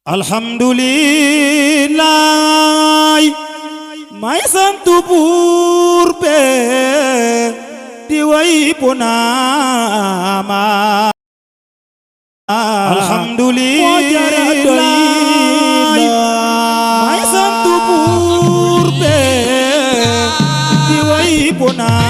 alhamdulillah may sant buur be di way punaama alhamdulillah may sant buur be di way punaama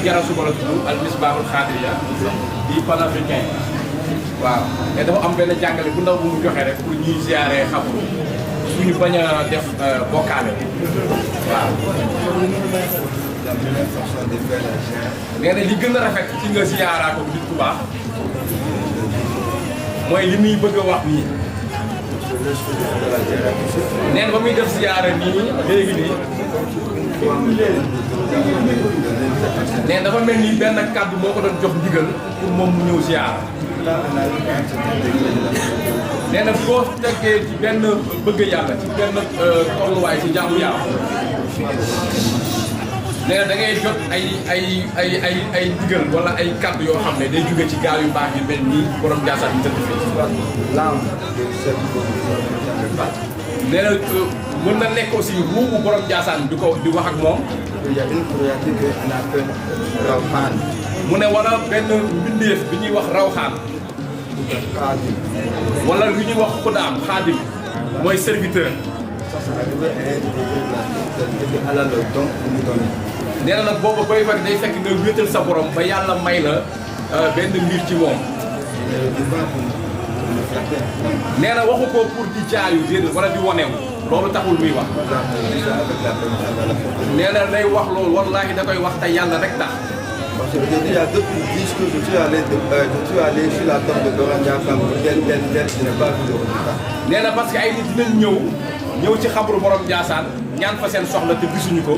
jara suba la tudd al misbahul xaadiriya di panafricain waaw te dafa am benn jàngale bu ndaw bu mu joxe rek pour ñuy ziare xabru suñu bañ a def bokkaale waaw nee na li gën a rafet ci nga ziaraa ko nit ku baax mooy li muy bëgg a wax nii nee na ba muy def ziara nii léegi nii nee dafa mel ni benn kàddu moo ko doon jox ndigal pour moom mu ñëw ziar nee na boo teggee ci benn bëgg yàlla ci benn tolluwaay ci jaamu yàlla nee na da ngay jot ay ndigal wala ay kàddu yoo xam ne day jóge ci gaal yu baax yi mel nii borom Ndiassane yi tëdd fii nee na mën na nekk aussi ruubu borom Ndiassane di wax ak moom. mu ne wala benn mbindeef bi ñuy wax rawxaan wala lu ñuy wax xudaam xaadim mooy serviteur. nee na nag boobu koy fekk day fekk nga wéetal sa borom ba yàlla may la benn mbir ci moom. nee na waxu ko pour di jaayu déedéet wala di wonewu loolu taxul muy wax. nee na day wax loolu wallaahi da koy wax te yàlla rek tax. Parce que il y a d'autres qui disent que je suis allé sur la tombe de Laurent Ndiaye tel, je n'ai pas vu le résultat. nee na parce que ay nit dinañ ñëw ñëw ci xabru borom Ndiassane ñaan fa seen soxla te gisuñu ko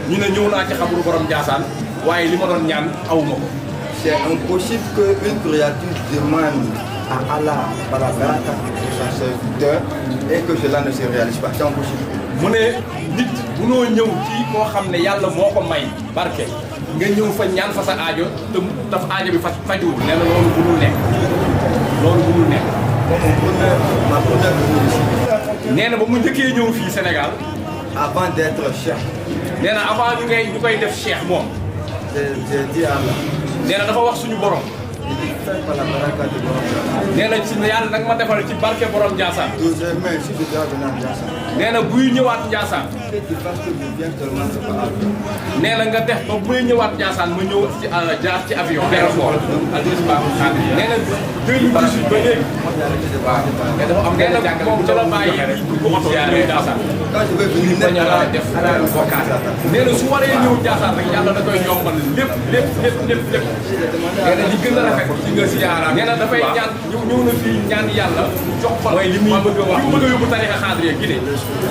ñu ne ñëw naa ci xabru borom Ndiassane waaye li ma doon ñaan awuma ko. C'est impossible qu'une créature demande à Allah par la baraka de son serviteur et que cela ne se réalise pas. C'est impossible. mu ne nit munoo ñëw ci koo xam ne yàlla moo ko may barke nga ñëw fa ñaan fa sa aajo te daf aajo bi fajuwul. nee na loolu munul nekk loolu munul nekk. Ma première venue ici, nee na ba mu njëkkee ñëw fii Sénégal avant d'être chef, nee na avant ñu koy def cheikh moom j'ai dit à Allah, nee na dafa wax suñu borom il dit fais par la baraka de Borom Ndiassane. nee na ci yàlla nag ma defal ci barke borom Ndiassane. Deuxièmement, si je dois venir à Ndiassane, nee na buy ñëwaat Ndiassane que tu fasses que je vienne seulement se parler. nee na nga def ba buy ñëwaat Ndiassane ma ñëw ci jaar ci avion. aéroport nee na 2018 ba léegi. waaw mais dafa am benn jàngale moom ca la bàyyi bu oto ñëw Ndiassane. Quand je vais venir bañ a net def bokkaale. nee na su waree ñëw Ndiassane rek yàlla da koy yombal lépp. nee na li gën a rafet ci nga siyaara. nee na dafay ñaan ñëw na fii ñaan yàlla jox ko. mooy li muy bëgg a wax li mu bëgg a yóbbu tarixa xaadiriya Guinée.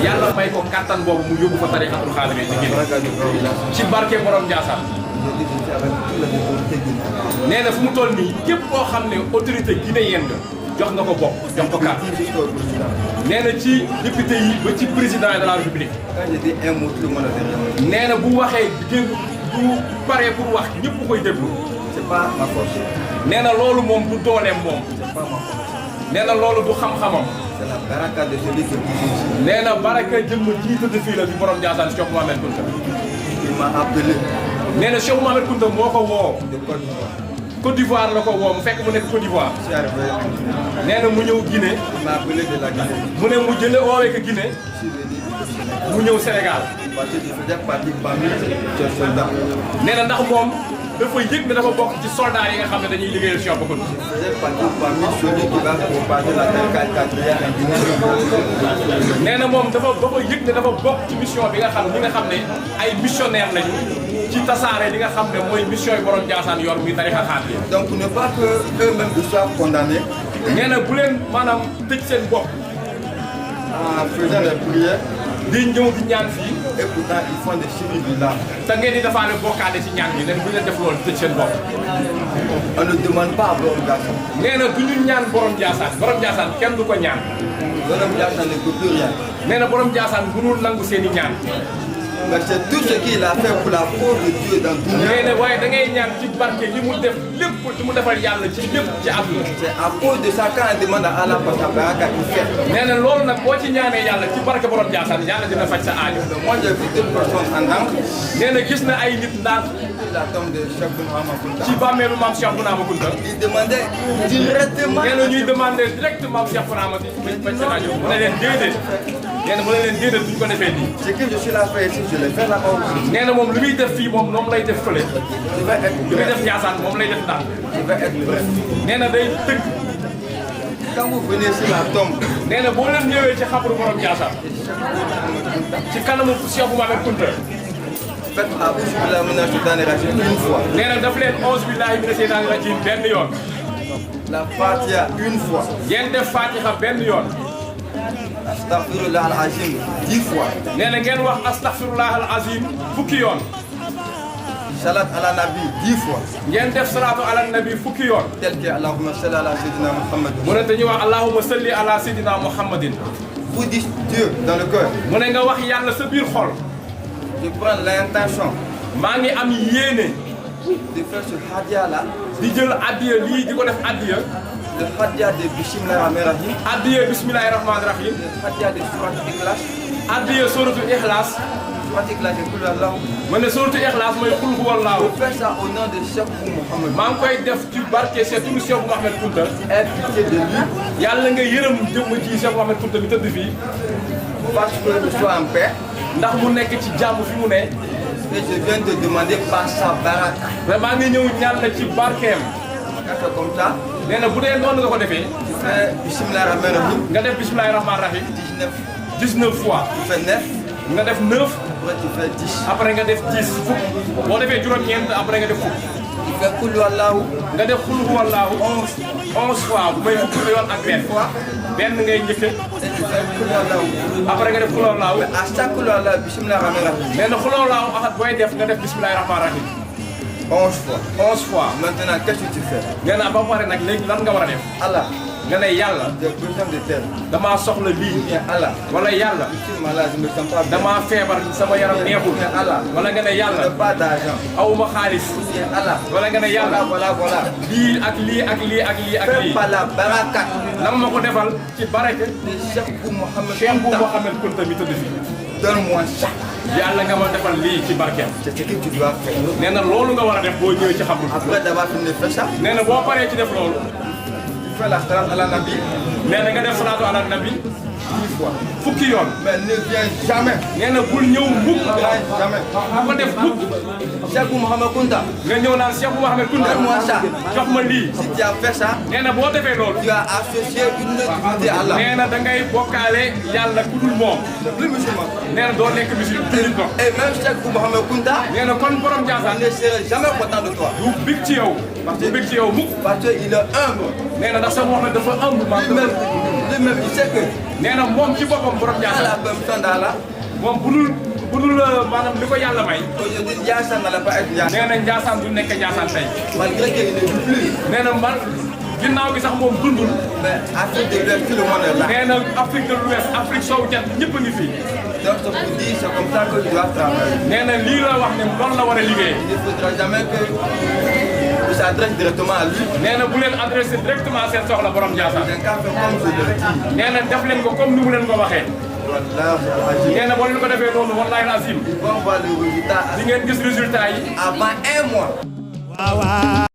yàlla may ko kattan boobu mu yóbbu fa tarixatul xaadiriya ci Guinée. baraka de Borom Ndiassane, ci barke borom Ndiassane. je dis que c'est avec toute la autorité guinéenne. nee na fu mu toll nii képp koo xam ne autorité guinéenne nga jox nga ko bopp jox ko carte. Jusqu'au président. nee na ci député yi ba ci président de la république. Quand je dis un mot, tout le monde a derrière. nee na bu waxee génn bu paree pour wax ñëpp koy déglu. C'est pas ma force, nee na loolu moom du dooleem moom. c'est pas ma force. nee na loolu du xam-xamam. C'est la baraka de celui qui bouge ici. nee na baraka jëmm ji tëdd fii la di borom Ndiassane Cheikh Mohamed Kounta. Il m'a appelé nee na Cheikh Mohamed Kounta moo ko woo. de Côte d'Ivoire. Côte d'Ivoire la ko woo mu fekk mu nekk Côte d'Ivoire. Je suis arrivé en Guinée. nee na mu ñëw Guinée. Il m'a appelé de la Guinée. mu ne mu jële woowee ko Guinée. Je suis venu au Sénégal. mu ñëw Sénégal. Parce que je faisais partie parmi ces soldats. nee na ndax moom dafa yëg ne dafa bokk ci soldats yi nga xam ne dañuy liggéeyal Cheikh Bou Kounta. Je faisais partie parmi celui qui va propager la tarika quatrième en Guinée. nee na moom dafa yëg ne dafa bokk ci mission bi nga xam ñi nga xam ne ay missionnaire lañu ci tasaare li nga xam ne mooy mission yi borom Ndiassane yor muy tarixa xaadiriya. Donc ne pas que eux-mêmes ils soient condamnés nee na bu leen maanaam tëj seen bopp en faisant les prières di ñëw di ñaan fii et pourtant ils font des chirurgies. te ngeen di defaale bokkaale ci ñaan bi leen bu leen def loolu tëj seen bopp. On ne demande pas à Borom Ndiassane. nee na du ñu ñaan borom Ndiassane kenn du ko ñaan. Borom Ndiassane ne peut plus rien. nee na borom Ndiassane mënul nangu seen i ñaan. Mais c'est tout ce qu'il a fait pour la cause de Dieu dans tout le nee monde. na waaye da ngay ñaan ci barke li mu def lépp li mu defal yàlla ci lépp ci àdduna. C'est à cause de ça quand on demande à Allah pour sa baraka, il fait. nee na loolu nag boo ci ñaanee yàlla ci barke borom Ndiassane yàlla dina faj sa aajo. Moi j'ai vu deux personnes en encre nee na gis na ay nit ndànk sur la tombe de Cheikh Mohamed Kounta. ci bàmmeelu maam Cheikh Bounama Kounta. Il demandait directement. nee na ñuy demandé directement Cheikh Bounama ci faj sa aajo mu ne leen déedéet. nee na mu ne leen déedéet duñ ko defee nii. Ce que je suis là faire ici, je l'ai fait là-bas aussi. nee na moom li muy def fii moom moom lay def fële. Je vais être li muy bref. def Ndiassane moom lay def ndànk. Je vais être bref. nee na day tëgg. Quand vous venez sur la tombe, nee na boo leen ñëwee ci xabru borom Ndiassane ci kanamu Cheikh Mohamed Kounta. faites à bouche de la menace dans les racines une fois. nee na daf leen 11 billahi mina seytaani rajiim benn yoon. La Fatiha une fois. ngeen def Fatiha benn yoon. Astaghfirullah al-Azim 10 fois. nee na ngeen wax astaghfirullah al azim fukki yoon. Salat ala Nabi 10 fois. ngeen def salaatu ala nabi fukki yoon. Tel que Allahumma salli ala Sayyidina Muhammad. mu ne dañuy wax allahumma salli ala sayyidina muhammadin. Vous dites Dieu dans le cœur. mu ne nga wax yàlla sa biir xol. Je prends l'intention maa ngi am yéene de faire ce Hadia là. di jël addiya lii di ko def addiya. Le Hadia de Bismillah ar-Rahman ar-Rahim. addiya bismillahi rahmaani rahim. Le Hadia de Surat Ikhlas. addiya suratul ikhlas. Surat Ikhlas de Kul Allah. mu ne suratul ikhlas mooy qul huwallahu. Je fais ça au nom de Cheikh Mohamed. maa ngi koy def ci barke Cheikh turu Cheikh Mohamed Kounta. Aie pitié de lui yàlla nga yërëm jëmm ji Cheikh Mohamed Kounta bi tëdd fii. parce que je sois en paix. ndax mu nekk ci jàmm fi mu ne. Et je viens te demander par sa baraka. vraiment ngi ñëw ñaan la ci barkeem. Quand c'est comme ça, nee na bu dee noonu nga ko defee. tu fais Bismillah ar-Rahman ar-Rahim nga def bismillahi rahmaani rahim 19 fois. tu fais 9, nga def 9 après tu fais 10. après nga def 10 fukk boo defee juróom-ñeent après nga def fukk. Tu fais Kul Wallahu nga def xul huwallaahu 11 fois bu may fukk yoon ak benn. fois. benn ngay njëkke Et tu fais couleur là où. après nga def xuloo laaw Mais à chaque couleur là, bismillah rahman rahim. nee na xuloo laaw axat booy def nga def bismillahi rahmaani rahim 11 fois. 11 fois Maintenant, qu'est-ce que tu fais? nee na ba pare nag léegi lan nga war a def Allah, nga ne yàlla j'ai besoin de tel. damaa soxla lii Bien Allah, wala yàlla je suis malade, je ne me sens pas bien. damaa feebar sama yaram neexul Bien Allah, wala nga ne je yàlla n'ai pas d'argent. awuma xaalis Bien Allah, wala nga ne yàlla voilà. lii ak lii ak lii ak lii ak Fais lii pas la baraka nanga ma ko defal ci barake de Cheikh Bou Mohamed Cheikh bu Kounta. Mouhamed Kounta mi tëdd fii Donne-moi ça. yàlla nga ma defal lii ci barkeem C'est ce que tu dois faire. nee na loolu nga war a def boo ñëwee ci xamul Après d'avoir fini de faire ça, nee na boo paree ci def loolu tu fais la salat à la Nabi nee na nga def salaatu ala nabi 10 fois. fukki yoon Mais ne viens jamais. nee na bul ñëw mukk Jamais. bu ko def mukk Cheikh Bou Mohamed Kounta, nga ñëw naan Cheikh bu Mouhamed Kounta donne-moi ça. jox ma lii Si tu as fait ça, nee na boo defee loolu tu as associé une divinité à Allah. nee na da ngay bokkaale yàlla ku dul moom C'est plus musulman. nee na doo nekk musulman jullit ko Et même Cheikh Bou Mohamed Kounta, nee na kon borom il Ndiassane ne serait jamais content de toi. du bég ci yow du bég ci yow mukk Parce qu'il est humble. nee na ndax sa Mouhamed dafa ëmb Lui-même, il sait que nee na moom ci boppam borom à la Ndiassane permission d'Allah, moom bu dul maanaam li ko yàlla may aujourd'hui, Ndiassane n'allait pas être Ndiassane. nee na Ndiassane du nekk Ndiassane tey Malgré qu'il ne vit plus. nee na man ginnaaw gi sax moom dundul Mais Afrique de l'Ouest, tout le monde est là. nee na Afrique de l'Ouest Afrique sowu jant ñëpp a ngi fii Donc, je vous dis, c'est comme ça que je dois travailler. nee na lii la wax ne loolu la war a liggéey Il ne faudra jamais que je s'adresse directement à lui. nee na bu leen adressé directement seen soxla borom Ndiassane J'ai qu'à faire comme je le dis. nee na def leen ko comme ni mu leen ko waxee Wallahi, nee na boo leen ko defee noonu wallahi azim ils vont voir le résultat di ngeen gis résultat yi avant 1 mois. waaw waaw